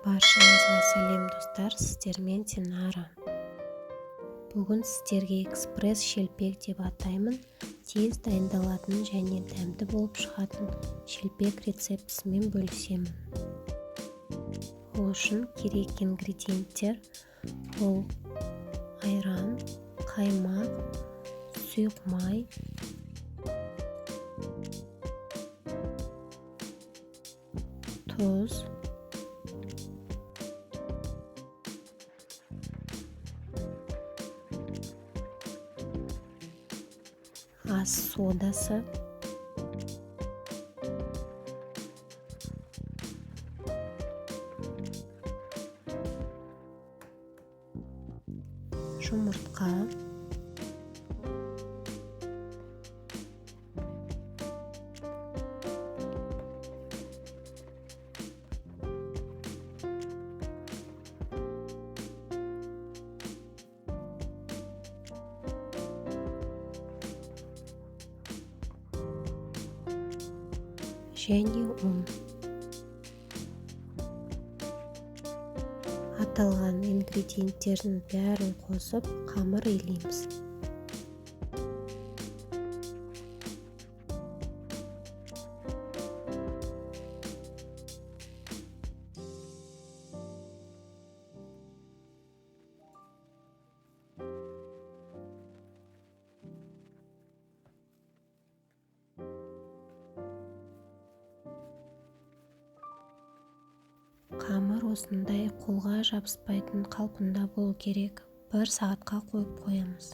Баршаңызға сәлем, достар! Сіздермен Динара. Бүгін сіздерге экспресс шелпек деп атаймын, тез дайындалатын және дәмді болып шығатын шелпек рецептісімен бөлісемін. Ол үшін керек ингредиенттер: бұл айран, қаймақ, сұйық май, тұз, ас содасы, жұмыртқа, және ұн. Аталған ингредиенттердің бәрін қосып, қамыр илейміз. Қамыр осындай қолға жабыспайтын қалпында болу керек. 1 сағатқа қойып қоямыз.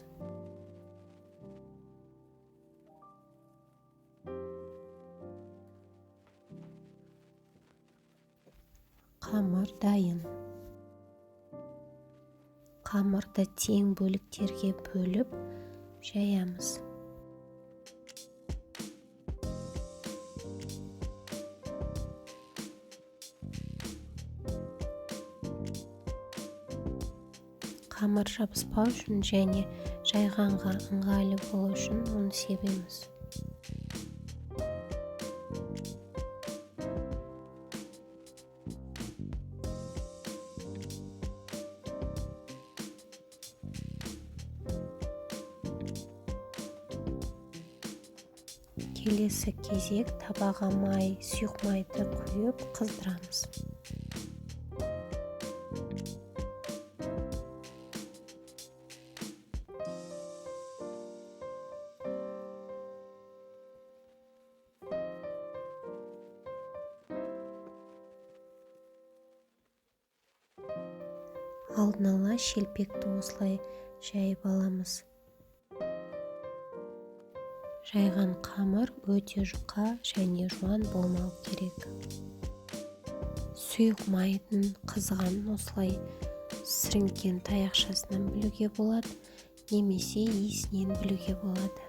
Қамыр дайын. Қамырды тең бөліктерге бөліп жаямыз. Қамыр жабыспау үшін және жайғанға ыңғайлы болу үшін ұн себеміз. Келесі кезек табаға май, сұйық майды құйып қыздырамыз. Алдын ала шелпекті осылай жайып аламыз. Жайған қамыр өте жұқа және жуан болмау керек. Сұйық майдың қызғанын осылай сіріңкен таяқшасынан білуге болады, немесе иісінен білуге болады.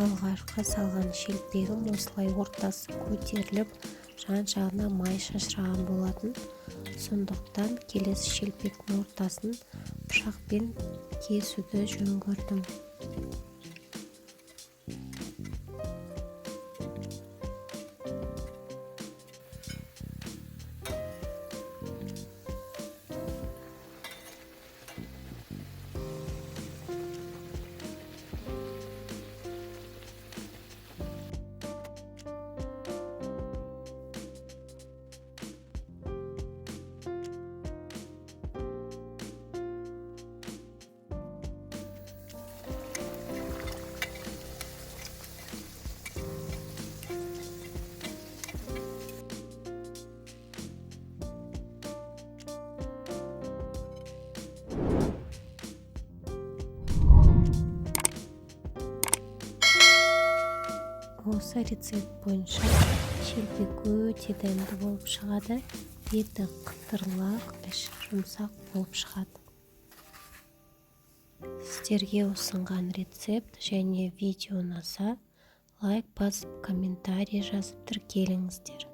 Алғашқы салған шелпегім осылай ортасы көтеріліп, жан-жағына май шашыраған болатын. Сондықтан келесі шелпектің ортасын пышақпен кесуді жөн көрдім. Осы рецепт бойынша шелпек өте дәмді болып шығады, еті қытырлақ, іші жұмсақ болып шығады. Сіздерге ұсынған рецепт және видео ұнаса, лайк басып, комментарий жазып тіркеліңіздер.